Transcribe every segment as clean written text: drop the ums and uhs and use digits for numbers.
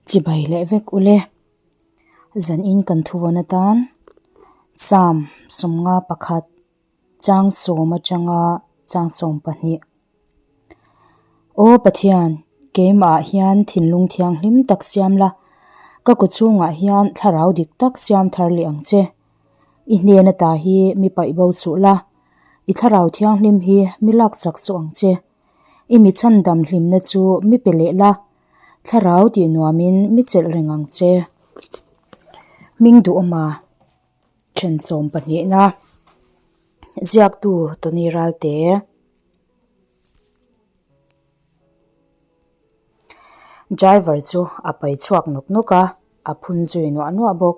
Chibai leh vek ule. Zan in kan thuvawn atan Psalm 51 chang sawm atanga chang 12. Aw Pathian, keimahah hian thinlung thianghlim tak siam la, ka kaw chhungah hian thlarau dik tak siam thar leh ang che. I hnen ata hi mi paih bo suh la, i thlarau thianghlim hi mi laksak suh ang che. I mi chhandam hlimna chu mi pe leh la, thlarau tih nuamin mi chelh reng ang che. Hming duhawma then sawm pahnihna ziaktu Tony Ralte. Driver chu a pai chhuak nawk nawk a, a phun zui nuah nuah bawk.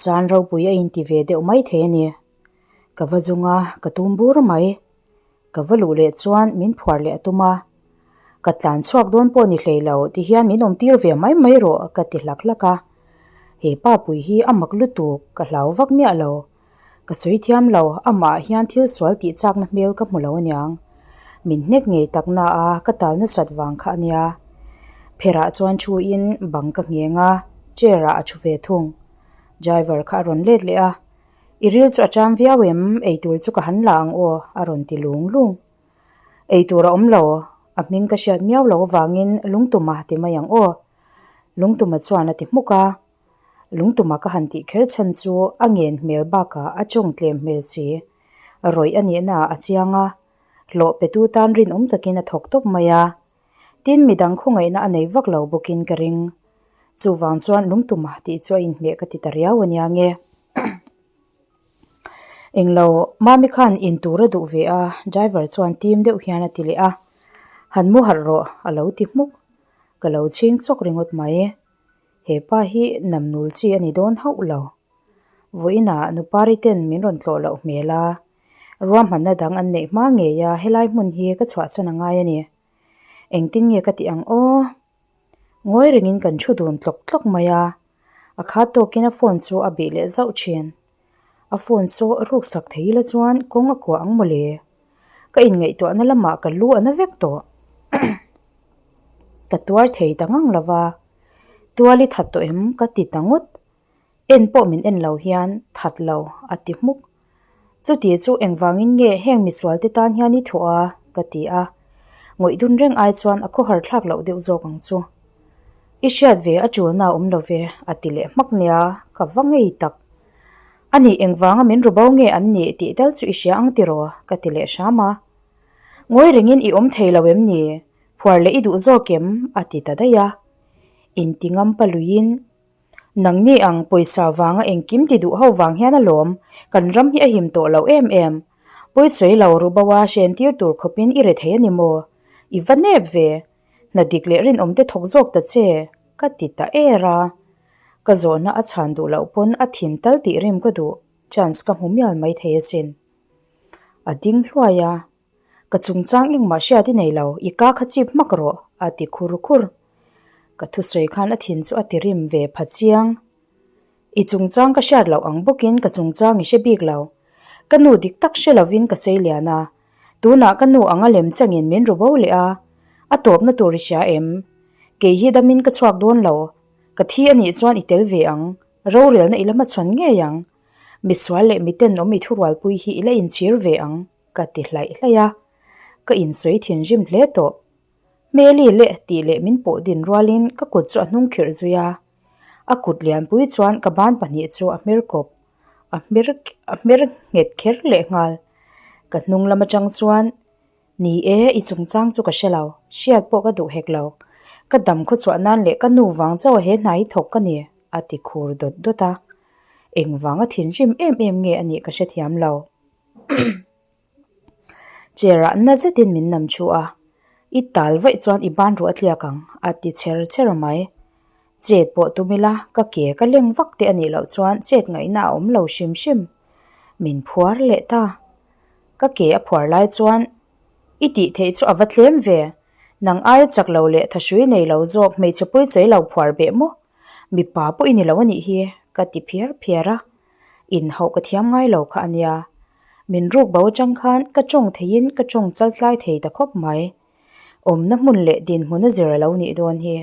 Chuan ropui a inti ve deuh mai thei a ni. Ka va zung a, ka tum bur mai. Ka va luh leh chuan min phuar leh a tum a, Ka tlan chhuak dawn pawh ni hlei lo ti hian min awm tir ve mai mai rawh ka ti hlak hlak a. He pa pui hi a mak lutuk, ka hlau vak miah lo. Ka sawi thiam lo, amah hian thil sual tih chakna hmel ka hmu lo aniang. Min hnek ngei tak na a, ka tal nasat vang kha ania. Pherah chuan thu in bang ka ngheng a, chair ah a thu ve thung. Driver kha a rawn let leh a, I ril chu a ṭam viau em? Eitur chu ka han la ang aw, a rawn ti lung lung. Eitur a awm lo, a hming ka hriat miau lo avangin Lungtuma ti mai ang aw. Lungtuma chuan a ti hmuk a. Lungtuma ka han tih kher chhan chu a ngen hmel bakah a tawng tlem hmel si. Rawih a nihna ah a chiang a, hlawh petu tan rinawm takin a thawk tawp mai a. Tin, midang khawngaihna a nei vak lo bawkin ka ring. Chuvang chuan lungtuma tih chu a inhmeh ka ti ta riau a nia nge. Englo, Mami khan in tur a duh ve a, driver chuan tim deuh hian a ti leh a. Han mu harh rawh, a lo ti hmuk. Ka lo chhing chawk ringawt mai. He pa hi nam nul chi a ni dawn hauh lo. Vawiinah nupari ten min rawn tlawh loh hmel a, ruahmanna dang an neih hma ngei a helai hmun hi ka chhuahchhan a ngai a ni. Engtin nge ka tih ang aw? Ngawi rengin kan thu dun tlawk tlawk mai a, a khat tawkin a phone chu a bih leh zauh thin. A phone chu ruk sak thei ila chuan kawng a kuah ang mawle. Ka inngaihtuahna lamah ka lu a na vek tawh. Ka tuar thei ta ngang lova, tual i that tawh em ka ti ta ngawt. En pawh min en lo hian that lo a ti hmuk. Chuti chu engvangin nge heng misual te tan hian i thuah a? ka ti a. Ngawih dun reng ai chuan a khawhar thlak loh deuh zawk ang chu. I hriat ve a tulna a awm lo ve a ti leh hmak nia, ka va ngei tak. A nih engvanga min ru bo nge an nih tih tal chu i hria ang tiraw? ka ti leh hram a. Ngawi rengin i awm thei lo em ni? Phuar leh i duh zawk em? a ti ta daih a. Inti ngam pa luiin Nangni ang pawisa vanga engkim ti duh ho vang hian alawm kan ram hi a him tawh loh em em. Pawisawi lo ru bo a hren tir tur khawpin i re thei a ni maw? I va nep ve. Hna dik leh rinawm te thawk zawk ta che, ka ti ta er a. Ka zawhna a chhan duh loh pawn a thin tal tih rim ka duh, chance ka hmu mial mai thei asin. A ding hluai a. Ka chungchang engmah hriat i nei lo, i ka kha chip hmak rawh, a ti khur khur. Ka thusawi khan a thin chu a ti rim ve pha chiang. I chungchang ka hriat loh ang bawkin ka chungchang i hre bik lo. Ka nu dik tak hre lovin ka sei lian a, tunah ka nu anga lem changin min ru bo leh a, a tawpna tur i hria em? Kei hi damin ka chhuak dawn lo, ka thi a nih chuan i tel ve ang, rorelna i la hmachhawn ngei ang. Misual leh miten awm i thurualpui hi i la inchhir ve ang. Ka ti hlaih hlaih a, ka insawi thinrim hle tawh. Hmeli leh tih leh min pawh din rualin ka kut chu a hnung khirh zui a, a kut lianpui chuan ka ban pahnih chu a hmer kawp, a hmer a hmer nghet kher leh nghal. Ka hnung lam atang chuan, Ni e, i chungchang chu ka hre lo, hriat pawh ka duh hek lo. Ka dam khawchhuah nan leh ka nu vang chauh a he hna hi thawk ka ni, a ti khur dawt dawt a. Engvanga thinrim em em nge a nih ka hrethiam lo. Chair ah na zetin min nam thu a, I tal vaih chuan i ban ruah a tliak ang a ti chher chher mai. Chet pawh tum ila ka ke ka leng vak te a nih loh chuan chet ngaihna a awm lo hrim hrim. Min phuar leh ta. Ka ke a phuar lai chuan i tih theih chu a va tlem ve. Nang aia chak lo leh thahrui nei lo zawk hmeichhe pui chei lo phuar beh maw? Mipa pawh i ni lo a nih hi ka ti phiar phiar a. Inhauh ka thiam ngai lo kha a nia. Min ruk bo atang khan ka tawng theiin ka tawng chal tlai thei ta khawp mai. Awmna hmun leh dinhmun a zir a lo nih dawn hi.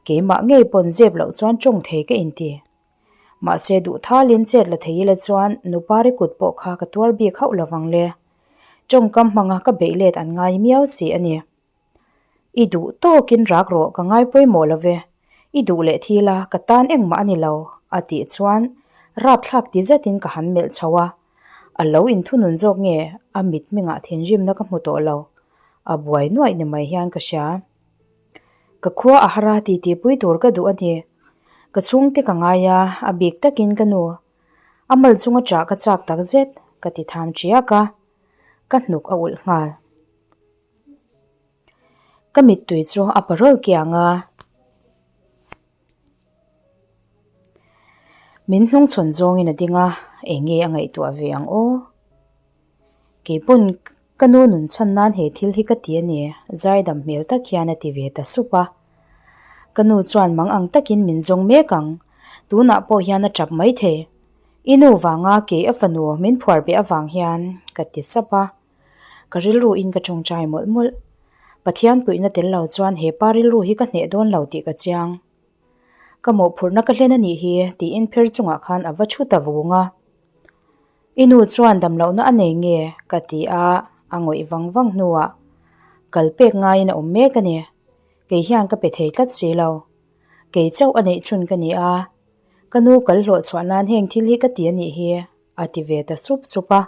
Keimah ngei pawn zep loh chuan tawng thei ka inti. Mahse duh thalin chet la thei ila chuan nupari kut pawh kha ka tuar bik hauh lovang le. Tawngkam hmanga ka beih let an ngai miau si a ni. I duh tawkin rak rawh ka ngai pawimawh lo ve, i duh leh thil a ka tan engmah a ni lo a tih chuan rapthlak ti zetin ka han melh chho a, a lo inthunun zawk nge a mit hmingah thinrimna ka hmu tawh lo, a buai nuaih ni mai hian ka hria. Ka khua a har a titi pui tur ka duh a ni, ka chhungte ka ngai a, a bik takin ka nu, a mal chunga chah ka chak tak zet ka ti tham tiak a, ka hnuk a ulh nghal. Ka mittui chu a parawl kiang a, min hnungchhawn zawngin a ding a, eng nge a ngaihtuah ve ang aw? Keipawn ka nu nun chhan nan he thil hi ka ti a ni, zaidam hmel tak hian a ti ve ta sup a. Ka nu chuan mang ang takin min zawng mek ang, tunah pawh hian a tap maithei. I nu vanga kei a fanu min phuar beh avang hian ka ti sap a. Ka rilru in ka tawngtai mawlh mawlh. Pathian puihna tel lo chuan he pa rilru hi ka hneh dawn lo tih ka chiang. Ka mawhphurhna ka hlen a nih hi tiin pher chungah khan a va thu ta vung a. I nu chuan damlohna a nei nge? ka ti a, a ngawih vang vang hnuah kal pek ngaiin a awm mek a ni. Kei hian ka pe thei tlat si lo. Kei chauh a neih chhun ka ni a. Ka nu kal hlawh chhuah nan heng thil hi ka ti a nih hi a ti ve ta sup sup a.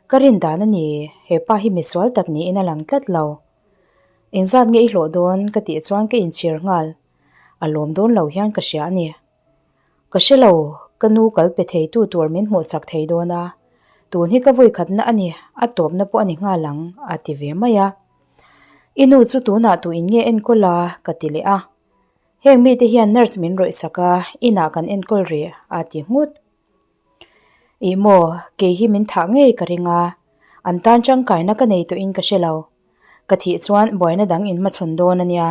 Ka rin dan a ni, he pa hi misual tak niin a lang tlat lo. Engzat nge i hlawh dawn ka tih chuan ka inchhir nghal, a lawm dawn lo hian ka hria a ni. Ka hre lo, ka nu kal pe thei tu tur min hmuhsak thei dawn a, tun hi ka vawikhatna a ni, a tawpna pawh a ni nghal ang, a ti ve mai a. I nu chu tunah tu in nge enkawl a? ka ti leh a. Heng mite hian nurse min rawihsak a, inah kan enkawl rih, a ti nghut. Ih maw, kei hi min thah ngei ka ring a, an tan tangkaina ka nei tawhin ka hre lo. Ka thih chuan buaina dang in hmachhawn dawn a nia.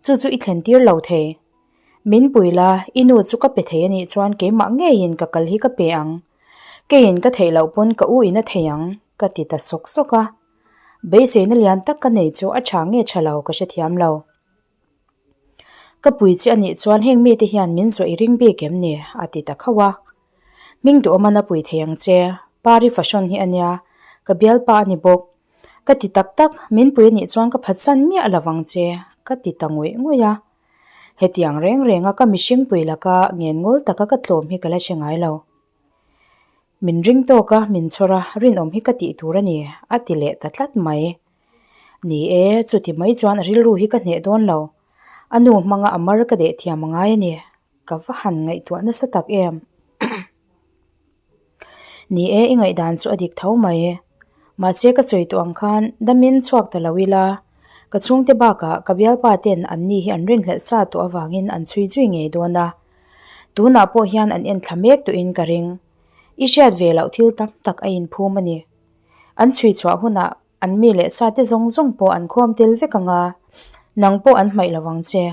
Chu chu i thlen tir lo thei. Min pui la, i nu chu ka pe thei a nih chuan keimah ngeiin ka kal hi ka pe ang. Keiin ka theih loh pawn ka u in a thei ang, ka ti ta sawk sawk a. Beiseina lian tak ka nei chu a tha nge tha lo ka hrethiam lo. Ka pui che a nih chuan heng mite hian min zawh i ring bik em ni? a ti ta khauh a. Hming duhawm a pui thei ang che, Pari fahrawn hi a nia, ka bialpa a ni bawk. Ka ti tak tak, min pui a nih chuan ka phatsan miah lo vang che, ka ti ta ngawih ngawih a. Hetiang reng renga ka mihring pui laka ngen ngawl taka ka tlawm hi ka la hre ngai lo. Min ring tawk a, min chhawr a, rinawm hi ka tih tur a ni, a ti leh ta tlat mai. Ni e, chuti mai chuan a rilru hi ka hneh dawn lo. A nu hmanga a mar ka deh thiam a ngai a ni. Ka va han ngaihtuah nasa tak em. Ni e, i ngaihdan chu a dik tho mai. Mahse ka sawi tawh ang khan damin chhuak ta lo ila, ka chhungte bakah ka bialpa ten an ni hi an rinhlelh sa tawh avangin an chhui zui ngei dawn a. Tunah pawh hian an en thla mek tawhin ka ring. I hriat ve loh thil tam tak a inphum a ni. An chhui chhuah hunah An mi leh sa te zawng zawng pawh an khawm tel vek ang a, nang pawh an hmaih lo ang che.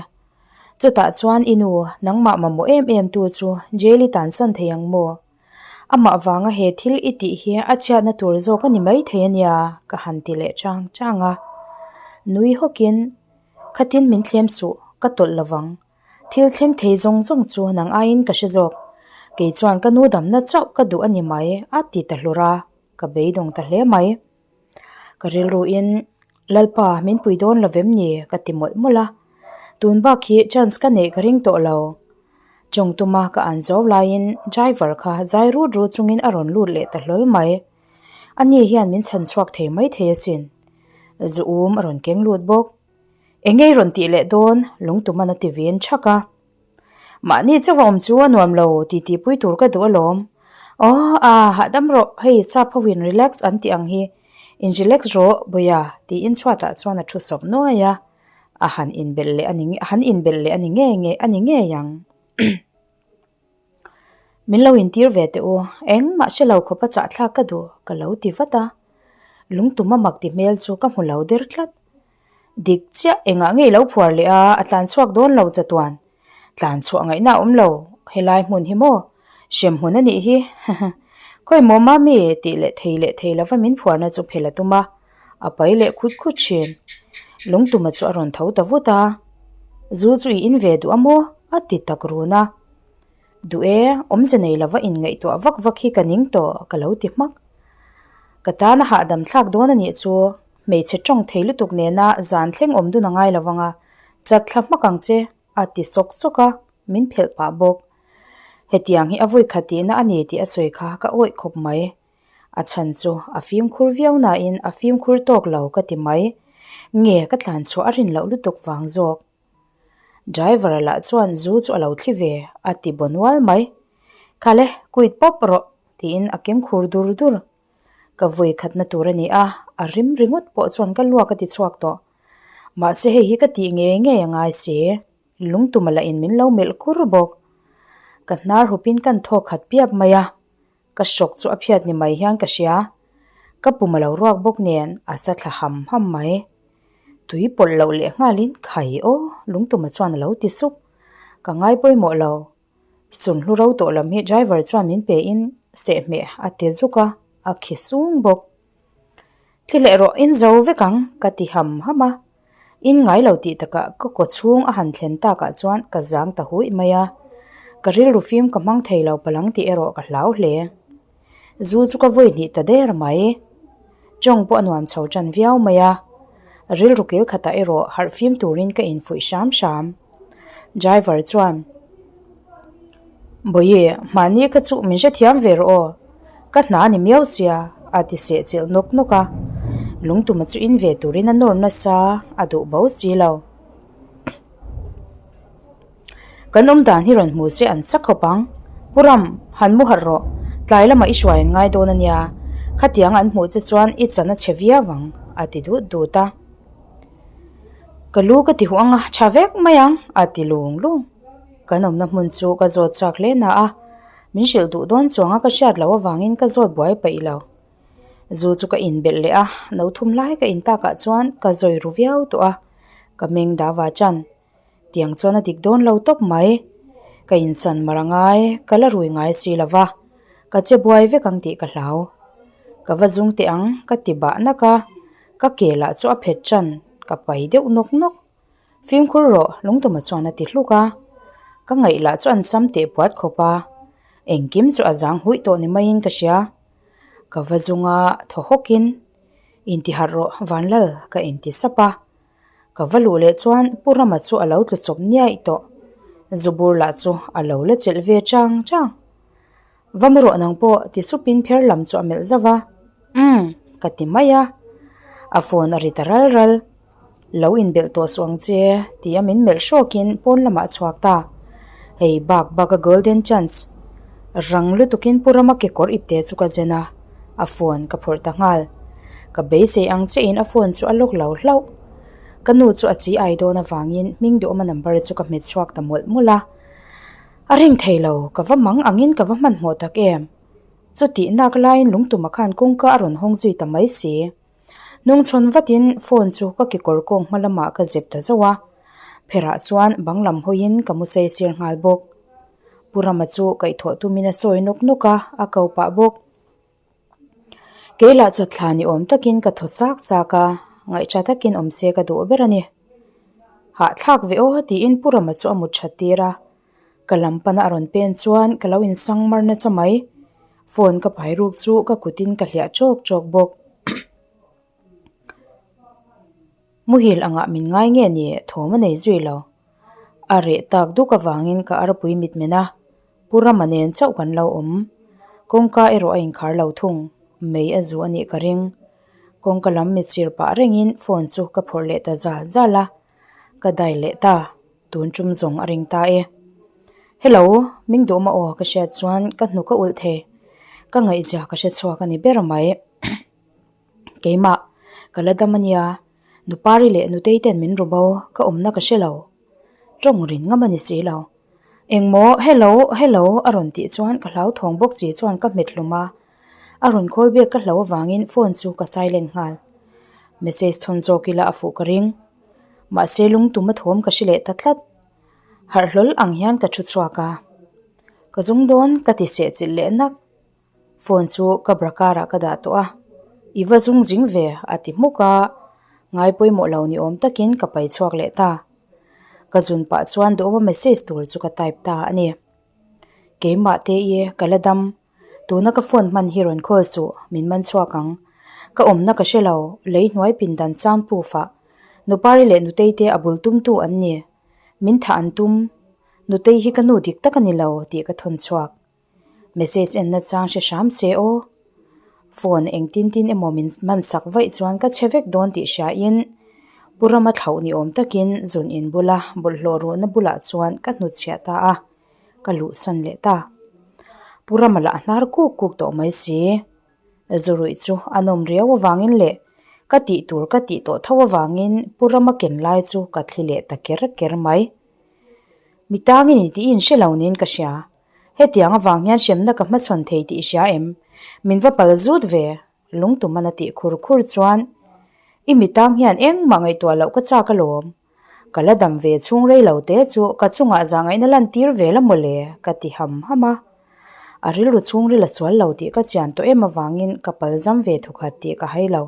Chutah chuan i nu, nangmah mamawh em em tu chu jail i tansan thei ang maw? Amah vanga he thil i tih hi a chhiatna tur zawk a ni mai thei a nia, ka han ti leh chang chang a. Nui hawkin, Khatin min thlem suh, ka tawlh lo vang. Thil thleng thei zawng zawng chu nang aiin ka hre zawk. Kei chuan ka nu damna chauh ka duh a ni mai, a ti ta hlur a. Ka beidawng ta hle mai. Ka rilruin, Lalpa, min pui dawn lo vem ni? ka ti mawlh mawlh a. Tun bak hi chance ka neih ka ring tawh lo. Chawng tuma ka an zo laiin driver kha zai rut rut chungin a rawn lut leh ta hlawl mai. Ani hian min chhan chhuak thei mai thei asin. Zu um a rawn keng lut bawk. Engei rawn tih leh dawn? Lungtuman a ti vin thak a. Mahni chauh a awm chu a nuam lo ti tih pui tur ka duh alawm. Aw a, hahdam rawh, hei sap ho in relax an tih ang hi. In relax rawh Bawia tiin chhuatah chuan a thu sawp nuai a, a han inbelh leh a ni a han inbelh leh a ni ngei ngei a ni ngei ang. Min lo intir ve teh u, engmah hre lo khawpa chahthlak ka duh ka lo ti vat a. Lungtum a mak ti hmel chu ka hmu lo der tlat. Dik chiah engah ngei lo phuar leh a, a tlan chhuak dawn lo chatuan. Tlan chhuah ngaihna a awm lo, helai hmun hi maw? Hrem hmun a nih hi. Khawi maw mami tih leh thei leh thei lova min phuarna chu phel a tum a, a pai leh khut khut thin. Lungtuma chu a rawn tho ta vut a. Zu chu i in ve duh a maw? a ti tak run a. Duh e, awmze nei lova inngaihtuah vak vak hi ka ning tawh ka lo ti hmak. Ka tan a hahdam thlak dawn a nih chu, hmeichhe tawng thei lutuk nena zan thleng awm dun a ngai lo vang a, chat thla hmak ang che, a ti sawk sawk a, min phelh pah bawk. Hetiang hi a vawi khat tihna a ni tih a sawi kha ka awih khawp mai. A chhan chu a fimkhur viau nain a fimkhur tawk lo ka ti mai. Nge ka tlan chhuah a rin loh lutuk vang zawk. Driver lah chuan zu chu a lo thli ve a ti baw nual mai. Khale quit pawp rawh tiin a keng khur dur dur. Ka vawi khatna tur a ni a, a rim ringawt pawh chuan ka luak a ti chhuak tawh. Mahse hei hi ka tih ngei ngei a ngai si. Lungtuma lah in min lo melh kur bawk. Ka hnar hupin kan thawk khat piap mai a, ka hrawk chu a phiat ni mai hian ka hria. Ka pum a lo ruak bawk nen a sa thla ham ham mai. Tui pawlh loh leh nghalin khai aw lungtuma chuan a lo ti sup. Ka ngai pawimawh lo. Sunhlu ro tawh lam hi driver chuan min pe in sehhmeh a ti zuk a, a khi sung bawk. Thli leh rawh in zo vek ang ka ti ham ham a. In ngai lo tih takah ka kaw chhung a han thlen takah chuan ka zang ta huih mai a. Ka rilru fim ka hmang thei lo palang tih erawh ka hlau hle. Zu chu ka vawi hnih ta der mai. Tawng pawh a nuam chho tan viau mai a. Rilru kil khatah erawh harh fim turin ka infuih hram hram. Driver chuan Bawihi, mahni kha chu min hrethiam ve rawh aw, ka hna a ni miau sia a ti seh chilh nawk nawk a, lungtuma chu in ve turin a nawr nasa a duh bo si lo. Kan awm dan hi rawn hmu se an sa khawp ang, Pu Ram, han mu harh rawh, tlai lamah i hruai an ngai dawn a nia, khatiang an hmuh che chuan i chan a chhe viau ang a ti dut dut a. Ka lu ka ti huh ang a, tha vek mai ang a ti lung lung. Kan awmna hmun chu ka zawt chak hle na a, min hrilh duh dawn chuang a ka hriat loh avangin ka zawt buai paih lo. Zu chu ka inbelh leh a, no thum lai ka in takah chuan ka zawi ru viau tawh a, ka meng dava chan. Tiang chuan a dik dawn lo tawp mai. Ka insan mar a ngai, ka la rui ngai si lo va, ka che buai vek ang tih ka hlau. Ka va zung teh ang ka ti bah nak a, ka ke lah chu a phet ṭan, ka pai deuh nawk nawk. Fimkhur rawh, lungtuma chuan a ti hluk a. Ka ngaih lah chu an sam teh puat khawp a, engkim chu a zang huih tawh ni maiin ka hria. Ka va zung a, thaw hawkin, Intiharh rawh, Vanlal, ka inti sap a. Ka va luh leh chuan Pu Rama chu a lo tlu chawp niaih tawh. Zubur lah chu a lo la chelh ve chang chang. Va mu rawh nang pawh ti supin pher lam chu a melh zauh a, Umm, ka ti mai a. A phone a ri ta ral ral. Lo inbelh tawh suh ang che ti a min melh hrawkin pawn lamah a chhuak ta. Hei bak bak a golden chance. Rang lutukin Pu Rama kekawr ipte chu ka zen a, a phone ka phawrh ta nghal. Ka beisei ang chiahin a phone chu a lawk lo hlauh. Ka nu chu a chi ai dawn avangin hming duhawma number chu ka hmet chhuak ta mawlh mawlh a. A ring thei lo, ka va mang angin ka va hmanhmawh tak em? Chutih nak laiin lungtuma khan kawngka a rawn hawng zui ta mai si. Hnungchhawn vatin phone chu ka kekawr kawng hma lamah ka zep ta zauh a. Pherah chuan bang lam hawiin ka mu chei sir nghal bawk. Pu Rama chu kaihthawh tumin a sawi nawk nawk a, a ko pah bawk. Kei lah chawthla ni awm takin ka thaw sak sak a, ngaihṭha takin awm se ka duh ber a ni. Hahthlak ve aw tiin Pu Rama chu a mut ṭhat tir a, ka lam pana a rawn pen chuan ka lo insang mar nasa mai. Phone ka pai ruk chu ka kutin ka hliah ṭawk ṭawk bawk. Muhil angah min ngai nge ni thawm a nei zui lo. A reh tak duk avangin ka arpui mitmen a, Pu Rama nen chauh kan lo awm. Kawngka erawh a inkhar lo thung, mei a zu a nih ka ring. Kawngka lam mitsir pah rengin phone chu ka phawrh leh ta zal zal a, ka dai leh ta, tun tum zawng a ring ta e. Hello, ming duh maw aw ka hriat chuan ka hnuk a ulh thei, ka ngaihzia ka hre chhuak a ni ber mai. Keimah, ka la dam a nia, Nupari leh Nutei ten min ru bo, ka awmna ka hre lo. Tawng rin ngam a ni si lo. Engmaw, hello, hello a rawn tih chuan ka hlauthawng bawk chi chuan ka hmet hlum a. A rawn call back ka hlo avangin phone chu ka silent nghal. Message thawn zawk ila a fuh ka ring. Mahse lungtum a thawm ka hre leh ta tlat. Harh hlawl ang hian ka thu chhuak a. Ka zung dawn ka ti seh chilh leh nak. Phone chu ka bra karah ka dah tawh a, I va zung zing ve a ti hmuk a, ngai pawimawh lo ni awm takin ka pai chhuak leh ta. Ka zun pah chuan duhawma message tur chu ka type ta a ni. Keimah te i ka la dam. Tuna ka phone hman hi rawn call suh, min man chhuak ang. Ka awmna ka hre lo, lei hnuai pindan sound proof ah. Nupari leh Nutei te a bul tumtu an ni. Min thah an tum. Nutei hi ka nu dik tak a ni lo tih ka thawn chhuak. Message en na chang hre hram che aw. Phone eng tin tin emaw min man sak vaih chuan ka chhe vek dawn tih hria in Pu Rama thlauh ni awm takin zun in bula bawlhhlawh ruhna bulah chuan ka hnutchhiah ta a, ka luhsan leh ta. Pu Rama lah a hnar kuk kuk tawh mai si. Zuruih chu a nawm riau avangin leh ka tih tur ka tih tawh tho avangin Pu Rama ken lai chu ka thli leh ta ker ker mai. Mi tangin i tih in hre lo niin ka hria. Hetiang avang hian hremna ka hmachhawn thei tih i hria em? Min va pal zut ve, lungtuman a tih khur khur chuan i mi tang hian engmah ngaihtuah loh ka chak alawm. Ka la dam ve chhung rei lo te chu ka chungah zahngaihna lantir ve la mawle ka ti ham ham a. A rilru chhungril a sual lo tih ka chian tawh em avangin ka pal zam ve thukhat tih ka hai lo.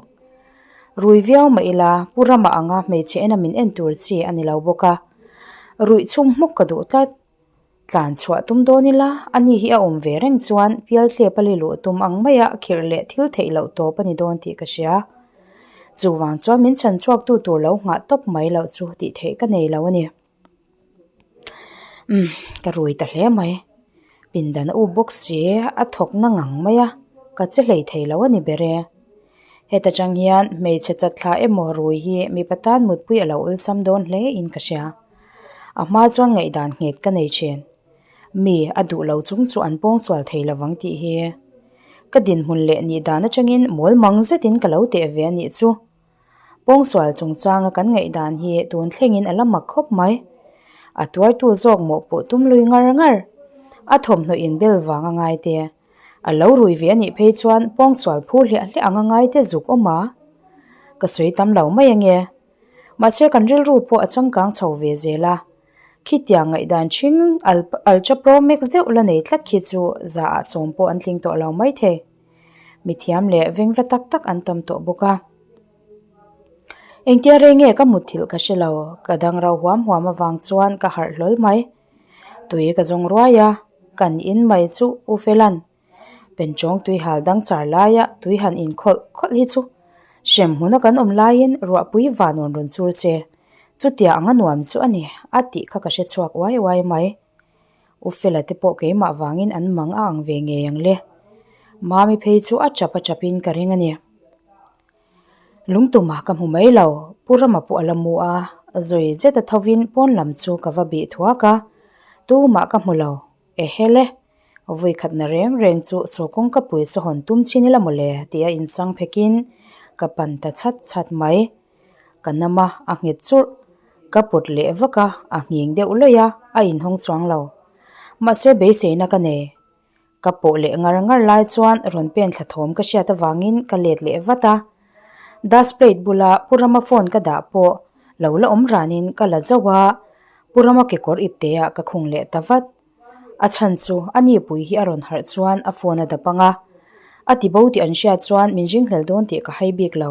Rui viau mah ila Pu Rama anga hmeichhe ena min en tur chi a ni lo bawk a. Ruih chhung hmuk ka duh tlat. Tlan chhuah tum dawn ila, ani hi a awm ve reng chuan pialtlep a liluh tum ang maia khirh leh thil theih loh tawp a ni dawn tih ka hria. Chuvang chuan min chhan chhuaktu tur lo nghah tawp mai loh chu tih theih ka nei lo a ni. Umm, ka rui ta hle mai. Pindan a up bawk si, a thawk na ngang mai a, ka che hlei thei lo a ni ber e. Heta tang hian hmeichhe chatthla emaw rui hi mipa tan mutpui a lo awlsam dawn hle in ka hria. A hma chuan ngaihdan nghet ka nei thin. Mi a duh lo chung chu an pawngsual thei lovang tih hi. Ka dinhmun leh nih dan atangin mawl mang zetin ka lo teh ve a nih chu. Pawngsual chungchanga kan ngaihdan hi tun thlengin a la mak khawp mai. A tuartu zawk mawhpawh tum lui ngar ngar. A thawmhnaw inbel vang a ngai te. A lo rui ve a nih phei chuan pawngsual phur hliah hliah ang a ngai te zuk awm a. Ka sawi tam lo mai ange. Mahse kan rilru pawh a changkang chho ve zel a. Khitiang ngaihdan ṭhing Ultra Pro Max deuh la nei tlat khi chu zaah sawm pawh an tling tawh lo maithei. Mithiam leh vengva tak tak an tam tawh bawk a. Engtia rei nge ka mutthilh ka hre lo, ka dang rau huam huam avang chuan ka harh hlawl mai. Tui ka zawng ruai a, kan in mai chu U Felan Penchawng tui hal dang char laia tui han in khawlh khawlh hi chu hrem hmuna kan awm laiin ruahpui vanawn rawn chur che. Chutia anga nuam chu a ni, a tih kha ka hre chhuak uai uai mai. U Fela te pawh keimah vangin an mang a ang ve ngei ang le. Mami phei chu a chap a chapin ka ring a ni. Lungtumah ka hmu mai lo, Pu Rama pawh a la mu a, zawi zet a thovin pawn lam chu ka va bih thuak a, tumah ka hmu lo, ehe le. Vui khatna reng reng chu chaw kawngka pui saw hawn tum chin ila mawle tih a insang phekin ka pan ta chhat chhat mai. Ka nam a, a nghet churh. Ka pawt leh vak a, a nghing deuh lawih a, a inhawng chuang lo. Mahse beiseina ka nei. Ka pawh leh ngar ngar lai chuan rawn pen thla thawm ka hriat avangin ka let leh vat a. Dust plate bula Pu Rama phone ka dah pawh lo la awm ranin ka la zauh a, Pu Rama kekawr ipteah ka khung leh ta vat. A chhan chu a nipui hi a rawn harh chuan a phone a dap ang a, a ti bo tih an hriat chuan min ringhlel dawn tih ka hai bik lo.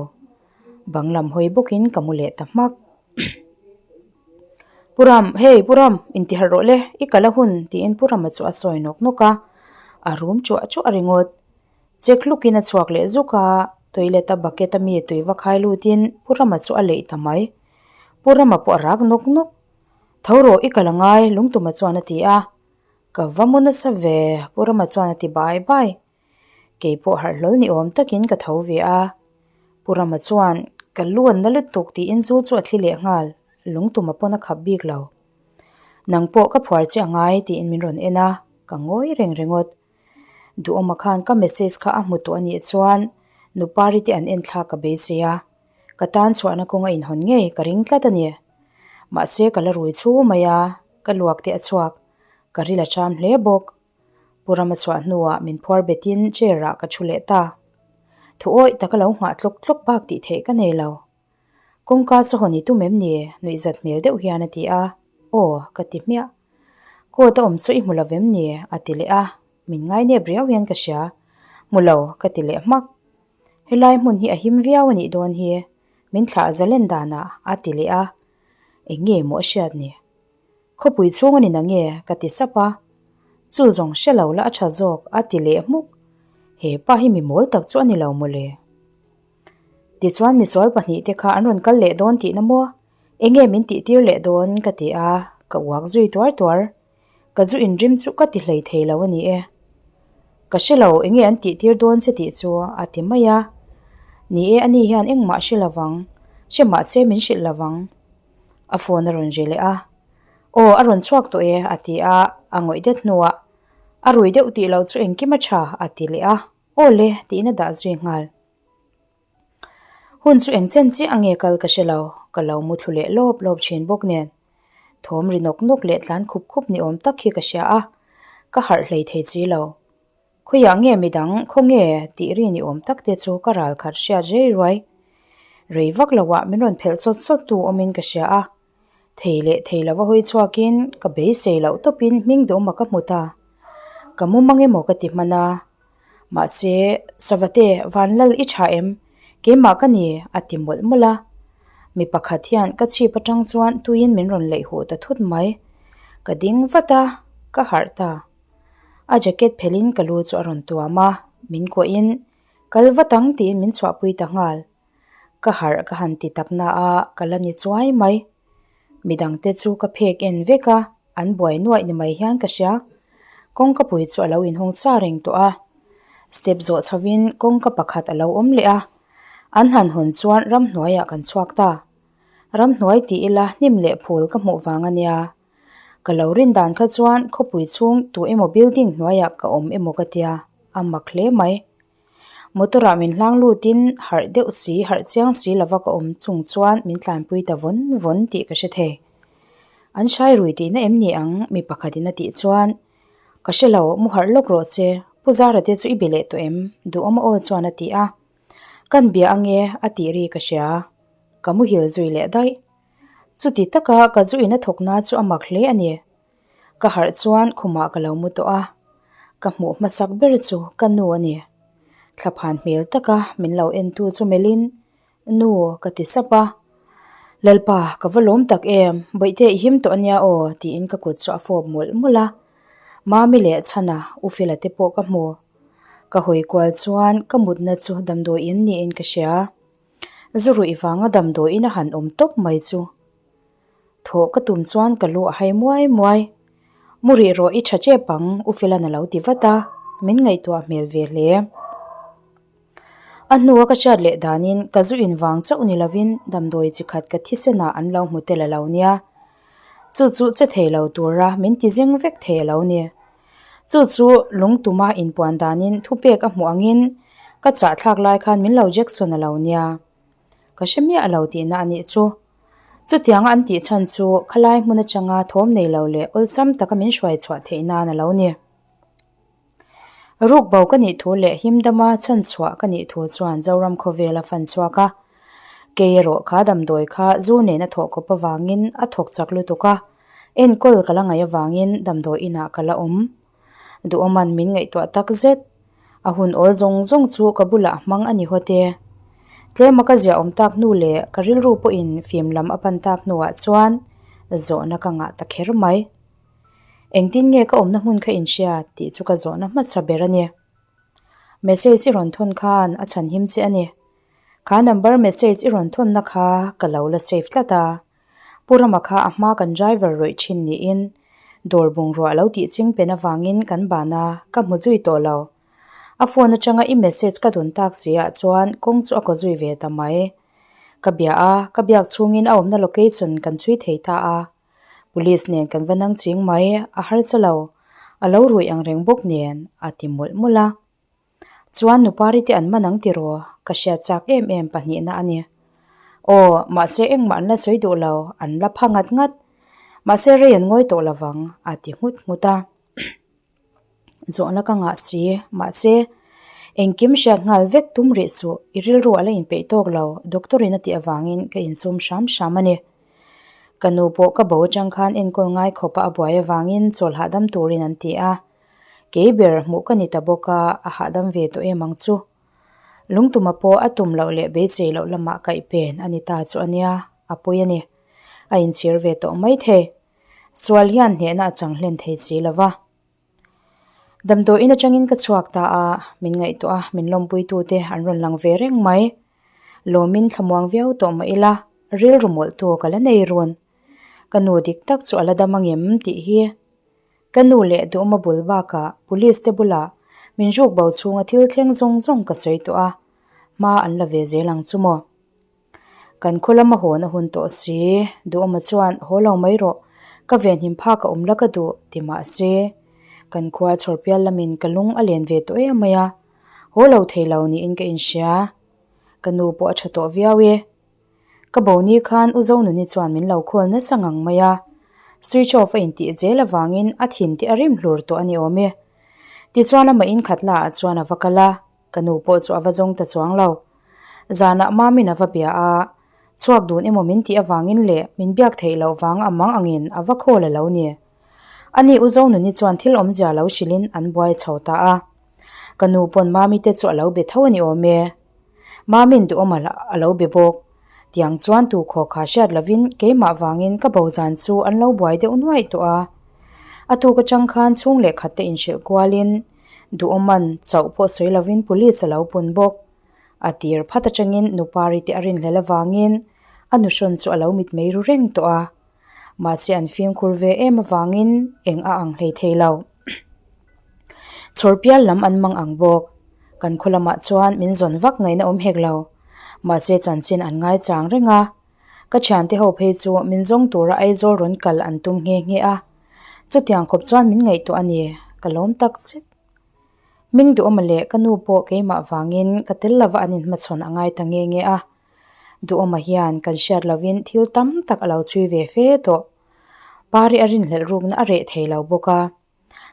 Bang lam hawi bawkin ka mu leh ta hmak. Pu Ram, hei Pu Ram, inti harh rawh le, i kal a hun tiin Pu Rama chu a sawi nawk nawk a, a rum chuah chuah ringawt. Chek hlukin a chhuak leh zuk a, toilet a bucket a mi tui va khai lutin Pu Rama chu a leih ta mai. Pu Rama pawh a rak nawk nawk. Tho rawh i kal angai Lungtuma chuan a ti a. Ka va mu nasa ve Pu Rama chuan a ti bai bai. Kei pawh harh hlawl ni awm takin ka tho ve a. Pu Rama chuan ka lu an na lutuk tiin zu chu a thli leh nghal, Lungtuma pawn a khap bik lo. Nang pawh ka phuar che angai tiin min rawn en a, ka ngawi reng ringawt. Duhawma khan ka message kha a hmu tawh a nih chuan Nupari te an en thlak ka beisei a, ka tan chhuahna kawng a inhawn ngei ka ring tlat a ni. Mahse ka la rui chhu mai a, ka luak te a chhuak, ka ril a ṭam hle bawk. Pu Rama chhuah hnuah min phuar betin chair ah ka ṭhu leh ta. Thu awih taka lo nghah tlawk tlawk bak tih theih ka nei lo. Kawngka chu hawn i tum em ni? Nuihzat hmel deuh hian a ti a, Aw, ka ti hmiah. Coat a awm chu i hmu lo vem ni? a ti leh a, min ngainep riau hian ka hria. Hmu lo, ka ti leh hmak. Helai hmun hi a him viau a nih dawn hi, min thlah zalen danah, a ti leh a. Eng nge maw a hriat ni? Khawpui chhung a ni na nge? ka ti sap a. Chu zawng hre lo la a tha zawk a ti leh hmuk. He pa hi mi mawl tak chu a ni lo mawle. Tichuan misual pahnihte kha an rawn kal leh dawn tihna maw? Enge min tihtir leh dawn ka ti a, ka uak zui tuar tuar. Ka zu inrim chu ka ti hlei thei lo a ni e. Ka hre lo enge an tihtir dawn che tih chu a ti mai a. Ni e ani hian engmah hre lovang, hre mahse min hrilh lovang. A phone a rawn ri leh a. Aw a rawn chhuak tawh e a ti a, a ngawih det hnuah a rui deuh tih loh chu engkim a tha a ti leh a. Aw le tiin a dah zui nghal. Hun chu eng chen chiah ange kal ka hre lo, ka lo mu thlu leh lawp lawp thin bawk nen. Thawm ri nawk nawk leh tlan khup khup ni awm tak hi ka hria a, ka harh hlei thei si lo. Khawiah nge midang khaw nge tih ri ni awm tak te chu ka ral khat hriat rei ruai. Rei vak loah min rawn phelh sawt sawt tu awmin ka hria a, thei leh thei lova hawi chhuakin ka beisei loh tawpin hming duhma ka hmu ta. Ka mu mang emaw ka ti hman a, Mahse, Savate, Vanlal i tha em? Keimah ka ni, a ti mawlh mawlh a. Mi pakhat hian ka chhip atang chuan tuiin min rawn leih huh ta thut mai. Ka ding vat a, ka harh ta. A jacket phelhin ka lu chu a rawn tuam a, min kuahin, Kal vat ang tiin min chhuahpui ta nghal. Ka harh ka han ti tak na a, ka la ni chuai mai. Midangte chu ka phek en vek a, an buai nuaih ni mai hian ka hria. Kawngka pui chu a lo inhawng sa reng tawh a. Step zawh chhovin kawngka pakhat a lo awm leh a. An han hawn chuan ramhnuaiah kan chhuak ta. Ramhnuai tih ila hnim leh phul ka hmuh vang a nia. Ka lo rin dan kha chuan khawpui chhung tu emaw building hnuaiah ka awm emaw ka tia, a mak hle mai. Motor ah min hlang lutin harh deuh si harh chiang si lova ka awm chung chuan min tlanpui ta vawn vawn tih ka hre thei. An hrai rui tihna em ni ang mi pakhatin a tih chuan ka hre lo mu harh lawk rawh che Pu Zara te chu i be leh tawh em? Duhawm aw chuan a ti a. Kan bia ange a tih ri ka hria. Ka muhil zui leh daih. Chuti taka ka zu in a thawkna chu a mak hle a ni. Ka harh chuan khumah ka lo mu tawh a, ka hmuh hmasak ber chu ka nu a ni. Thlaphan hmel taka min lo entu chu melhin, Nu ka ti sap a. Lalpa, ka va lawm tak em, bawihte i him tawh ania aw tiin ka kut chu a fawp mawlh mawlh a. Mami leh Chhana, U Fela te pawh ka hmu. Ka hawi kual chuan ka mutna chu damdawiin niin ka hria. Zu ruih vanga damdawiin a han awm tawp mai chu. Thawh ka tum chuan ka lu a hai muai muai. Mu rih rawh i tha tep ang, U Felan a lo ti vat a, min ngaihtuah hmel ve hle. A hnua ka hriat leh danin ka zu in vang chauh ni lovin damdawi chi khat ka thisenah an lo hmu tel a lo nia. Chu chu che thei lo tura min ti zing vek thei a lo ni. Chu chu lungtuma inpuan danin thupek a hmuh angin ka chahthlak lai khan min lo Jackson a lo nia. Ka hre miah lo tihna a nih chu. Chutianga an tih chhan chu khalai hmun atanga thawm nei lo leh awlsam taka min hruai chhuah theih nan a lo ni. Ruk bo ka nih thu leh himdama chhan chhuah ka nih thu chuan Zoram khawvel a fan chhuak a. Kei erawh kha damdawi kha zu nen a thawh kawp avangin a thawk chak lutuk a, enkawl ka la ngaih avangin damdawi inah ka la awm. Duhawman min ngaihtuah tak zet. A hun awl zawng zawng chu ka bulah a hmang a ni hawt e. Tlema ka ziah awm tak hnu leh ka rilru pawhin fim lam a pan tak hnuah chuan zawhna ka ngah ta kher mai. Engtin nge ka awmna hmun kha inhria tih chu ka zawhna hmasa ber a ni. Message i rawn thawn khan a chhan him che a ni. Kha number message i rawn thawnna kha ka lo la save tlat a. Pu Rama kha a hma kan driver rawih thin niin dawr bungrua lo tih ching pen avangin kan ban a, ka hmu zui tawh lo. A phone atanga i message ka dun tak si ah chuan kawng chu a kaw zui ve ta mai. Ka bia a, ka biak chhungin a awmna location kan chhui thei ta a. Police nen kan va nang ching mai, a harsa lo. A lo ruih ang reng bawk nen a ti mawlh mawlh a. Chuan nupari te an man ang tiraw? Ka hriat chak em em pahnihna a ni. Aw, mahse engmah an la sawi duh lo, an la pha ngat ngat. Mahse rei an ngawi tawh lovang, a ti nghut nghut a. Zawhna ka ngah si, mahse engkim hriat nghal vek tum rih suh, i rilru a la inpeih tawk lo, doctor in a tih avangin ka insum hram hram a ni. Ka nu pawh ka bo atang khan enkawl ngai khawpa a buai avangin chawl hahdam turin an ti a. Kei ber hmuh ka ni ta bawk a, a hahdam ve tawh em ang chu. Lungtuma pawh a tum loh leh beisei loh lamah kaih pen a ni ta chu a nia, a pawi a ni. A inchhir ve tawh mai thei. Sual hian hnehna a chang hlen thei si lo va. Damdawiin atangin ka chhuak ta a, min ngaihtuah a, min lawmpuitute an rawn lang ve reng mai. Lawmin thlamuang viau tawh mah ila, rilru mawlhtu ka la nei run. Ka nu dik tak chu a la dam angem tih hi. Ka nu leh Duhma bul bakah police te bulah min ruk bo chhunga thil thleng zawng zawng ka sawi tawh a, hma an la ve zel ang chu maw. Kan khaw lama hawn a hun tawh si, Duhawma chuan haw lo mai rawh, ka venhim phak a awm la ka duh ti mah se, kan khua chhawrpial lamin ka lung a len ve tawh em mai a, haw lo thei lo niin ka inhria. Ka nu pawh a tha tawh viau e. Ka bo ni khan U Zonuni chuan min lo khawl nasa ngang mai a, switch off a intih zel avangin a thin te a rim hlur tawh a ni awm e. Tichuan amah inkhat la ah chuan a va kal a. Ka nu pawh chu a va zawng ta chuang lo. Zanah Mamin a va bia a, chhuak dun emaw min tih avangin leh min biak theih loh vang a mang angin a va khawl a lo ni. Ani U Zonuni chuan thil awmzia lo hrilhin an buai chho ta a. Ka nu pawn Mami te chu a lo be tho a ni awm e. Mamin duhawm a lo be bawk. Tiang chuan tu khaw kha hriat lovin keimah vangin ka bo zan chu an lo buai deuh nuaih tawh a. A tuk atang khan chhung leh khat te inhrilh kualin Duhawman chauh pawh sawi lovin police a lo pun bawk. A tir phat atangin Nupari te a rinhlel avangin a nuhrawn chu a lo mitmei ru reng tawh a. Mahse an fimkhur ve em avangin eng a ang hlei thei lo. Chhawrpial lam an mang ang bawk. Kan khaw lamah chuan min zawn vak ngaihna awm hek lo. Mahse chanchin an ngaichang reng a. Ka thiante ho phei chu min zawng tura Aizawl rawn kal an tum nghe nghe a. Chutiang khawp chuan min ngaihtuah a ni, ka lawm tak zet. Hming Duhawma leh ka nu pawh keimah vangin ka tel lova an inhmachhawn a ngai ta nghe nghe a. Duhawma hian kan hriat lovin thil tam tak a lo chhui ve fe tawh. Pari a rinhlelh rukna a reh thei lo bawk a.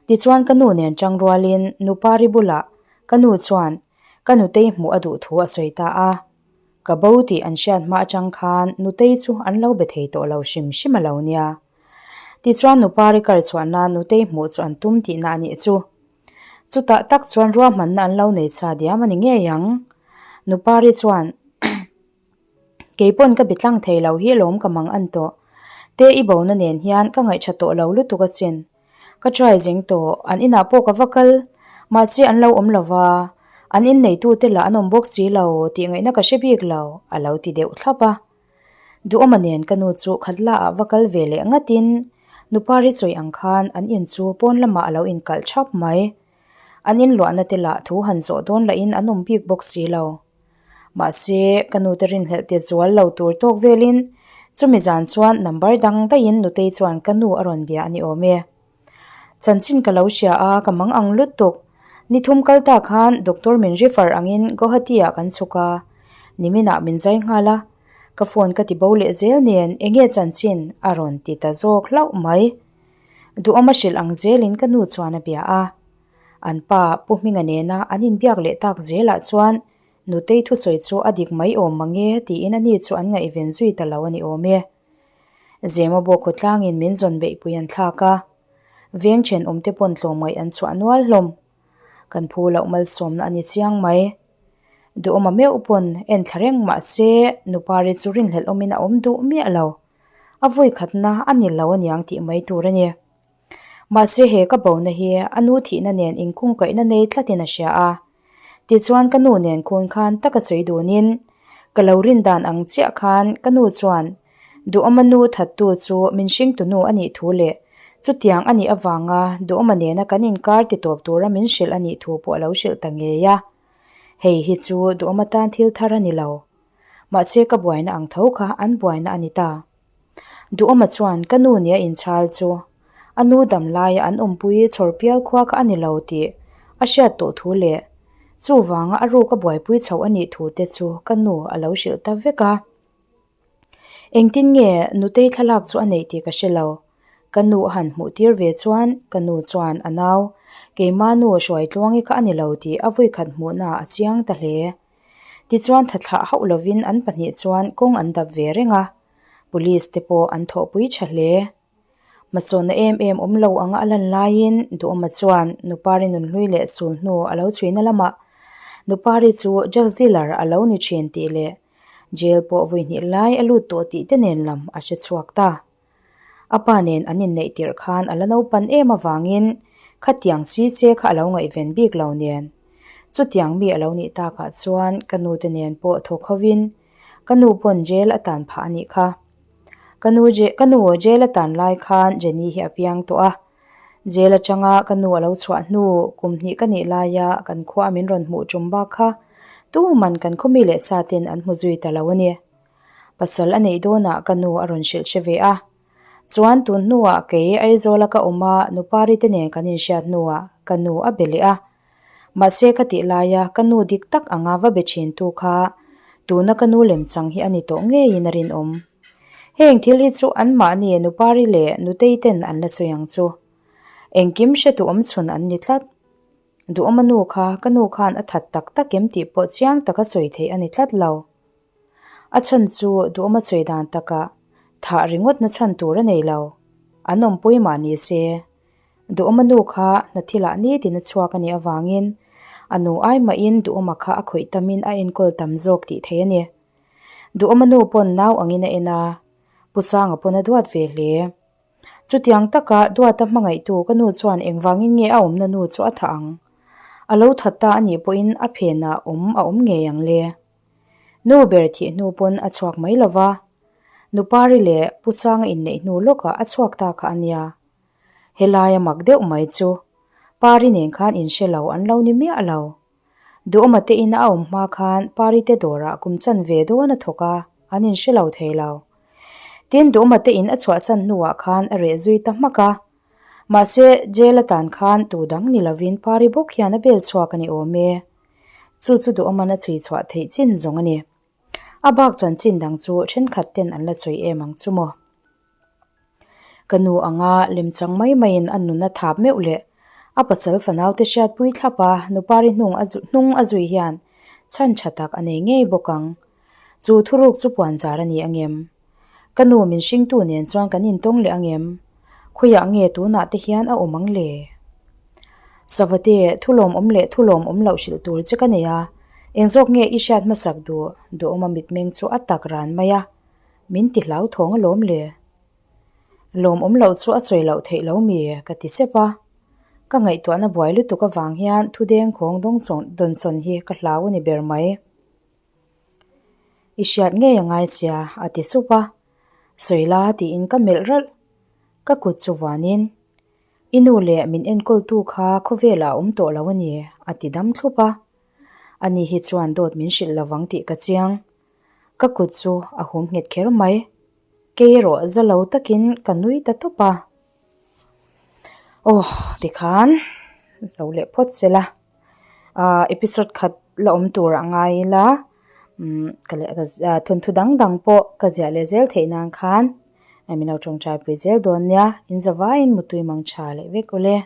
Tichuan ka nu nen chang rualin nu Pari bulah ka nu chuan ka nutei hmuh a duh thu a sawi ta a. Ka bo tih an hriat hma atang khan nutei chu an lo be thei tawh lo hrim hrim a lo nia. Tichuan nu Pari kar chhuah nan nutei hmuh chu an tum tihna a nih chu. Chutah tak chuan ruahmanna an lo nei chha diam a ni ngei ang. Nu Pari chuan. Kei pawn ka bi tlang thei lo hi lawm ka mang an tawh. Te i bona nen hian ka ngaihṭha tawh lo lutuk asin. Ka try zeng tawh, an inah pawh ka va kal. Mahse an lo awm lo va, an inneitute lah an awm bawk si lo tih ngaihna ka hre bik lo, a lo ti deuh thlap a. Duhawma nen ka nu chu khatla ah va kal ve leh ngatin Nupari sawi ang khan an in chu pawn lamah a lo inkalh thap mai. An inluahna te lah thu han zawh dawn lahin an awm bik bawk si lo. Mahse, ka nute rinhlelh te zual lo tur tawk velin chumi zan chuan number dang daihin nutei chuan ka nu a rawn bia a ni awm e. Chanchin ka lo hria a, ka mang ang lutuk. Ni thum kal ta khan doctor min refer angin Guwahati ah kan chhuk a, niminah min zai nghal a, ka phone ka ti bo leh zel nen enge chanchin a rawn ti ta zawk hlauh mai. Duhawm a hrilh ang zelin ka nu chuan a bia a. An pa Pu Hminga nena an inbiak leh tak zelah chuan Nutei thusawi chu a dik mai awm mang e tiin ani chu an ngaihven zui ta lo a ni awm e. Zema bawk khawtlangin min zawn beihpui an thlak a, veng thenawmte pawn tlawmngaih an chhuah nual hlawm. Kan phu loh malsawmna a ni chiang mai. Duhawma meuh pawn en thla reng mah se Nupari chu rinhlelh awmin a awm duh miah lo. A vawi khatna a ni lo aniang tih mai tur a ni. Mahse he ka bona hi a nu thihna nen inkungkaihna nei tlatin a hria a. Tichuan ka nu nen khun khan taka sawi dunin ka lo rin dan ang chiah khan ka nu chuan Duhawma nu thattu chu min hringtu nu a nih thu leh chutiang a nih avanga Duhawma nena kan inkar ti tawp tura min hrilh a nih thu pawh a lo hrilh ta ngei a. Hei hi chu Duhawma tan thil thar a ni lo. Mahse ka buaina ang tho kha an buaina a ni ta. Duhawma chuan ka nu nia inchhal chu a nu dam laia an awmpui chhawrpial khua kha a ni lo tih a hriat tawh thu leh chuvanga a ruk a buaipui chhoh a nih thu te chu ka nu a lo hrilh ta vek a. Engtin nge nutei thlalak chu a neih tih ka hre lo. Ka nu a han hmuh tir ve chuan ka nu chuan a nau keima nu Hruaitluangi kha a ni lo tih a vawikhat hmuhna a chiang ta hle. Tichuan thathlah hauh lovin an pahnih chuan kawng an dap ve reng a, police te pawh an thawhpui tha hle. Hmasawnna em em awm lo anga a lan laiin Duhawma chuan Nupari nunhlui leh sul hnu a lo chhuina lamah Nupari chu drugs dealer a lo ni thin tih leh jail pawh vui hnih lai a lut tawh tih te nen lam a hre chhuak ta. A pa nen an inneih tirh khan a la naupan em avangin khatiang si che kha a lo ngaihven bik lo nen. Chutiang mi a lo nih takah chuan ka nu te nen pawh thawk hovin ka nu pawn jail a tan phah a nih kha. Ka nu ka nu jail a tan lai khan Jenny hi a piang tawh a. Jail atanga ka nu a lo chhuah hnu kum hnih ka nih laia kan khua min rawn hmuh tum bak kha tuman kan khaw mi leh sa ten an hmu zui ta lo a ni. Pasal a neih dawnah ka nu a rawn hrilh hre ve a. Chuan tun hnuah kei Aizawla ka awm a Nupari te nen kan inhriat hnuah ka nu a be leh a. Mahse ka tih laia ka nu dik tak anga va be thin tu kha tuna ka nu lemchang hi a ni tawh ngeiin a rinawm. Heng thil hi chu anmahni Nupari leh Nutei ten an la sawi ang chu. Engkim hretu awmchhun an ni tlat. Duhawma nu kha ka nu khan a that tak tak em tih pawh chiang taka sawi theih a ni tlat lo. A chhan chu duhawma sawi dan takah thah ringawtna chhan tur a nei lo. An awmpui mah ni se. Duhawma nu kha hna thilah nitin a chhuak a nih avangin a nu ai mahin Duhawma kha a khawih tamin a enkawl tam zawk tih theih a ni. Duhawma nu pawn nau angin a en a, Pu Sanga pawn a duat ve hle. Chutiang taka duata hmangaihtu ka nu chuan engvangin nge a awmna nu chu a thah ang? A lo that ta a nih pawhin a phenah awm a awm ngei ang le. Nu ber thih hnu pawn a chhuak mai lo va, Nupari leh Pu Sanga inneih hnu lawkah a chhuak ta kha a nia. Helaia mak deuh mai chu Pari nen khan inhre lo an lo ni miah lo. Duhawma te in a awm hma khan Pari te dawrah kum chan ve dawn a thawk a, an inhre lo thei lo. Tin, Duhawma te in a chhuahsan hnuah khan a reh zui ta hmak a. Mahse, jail atan khan tu dang ni lovin Pari bawk hian a bel chhuak a ni awm e. Chu chu Duhawman a chhui chhuah theih chin zawng a ni. A bak chanchin dang chu thenkhat ten an la sawi em ang chu maw. Ka nu anga lemchang mai maiin a nun a thap meuh leh a pasal fanaute hriatpui thlap a, nupari hnung a hnung a zui hian chhan tha tak a nei ngei bawk ang. Chu thuruk chu puan zar a ni angem? Ka nu min hringtu nen chuan kan intawng leh angem? Khawiah nge tunah te hian a awm ang le? Savate, thulawmawm leh thulawmawm loh hrilh tur che ka nei a, eng zawk nge i hriat hmasak duh? Duhawma mitmeng chu a tak ran mai a. Min ti hlauthawng alawm le. Lawmawm loh chu a sawi loh theih lo mi? ka ti sep a. Ka ngaihtuahna buai lutuk avang hian thu dengkhawng dawnsawn hi ka hlau a ni ber mai. I hriat ngei a ngai sia, a ti sup a. Sawi la tiin ka melh ralh. Ka kut chu vuanin, I nu leh min enkawltu kha khawvelah a awm tawh lo a ni, a ti dam thlup a. Ani hi chuan dawt min hrilh lovang tih ka chiang. Ka kut chu a hum nghet kher mai. Kei erawh za lo takin ka nui ta tawp a. Aw tikhan zo leh phawt se la. Ahh episode khat la awm tur a ngai ila umm ka leh thawnthu dang dang pawh ka ziah leh zel theih nan khan min lo tawngtai pui zel dawn nia. In zavaiin mutui mang tha leh vek ule.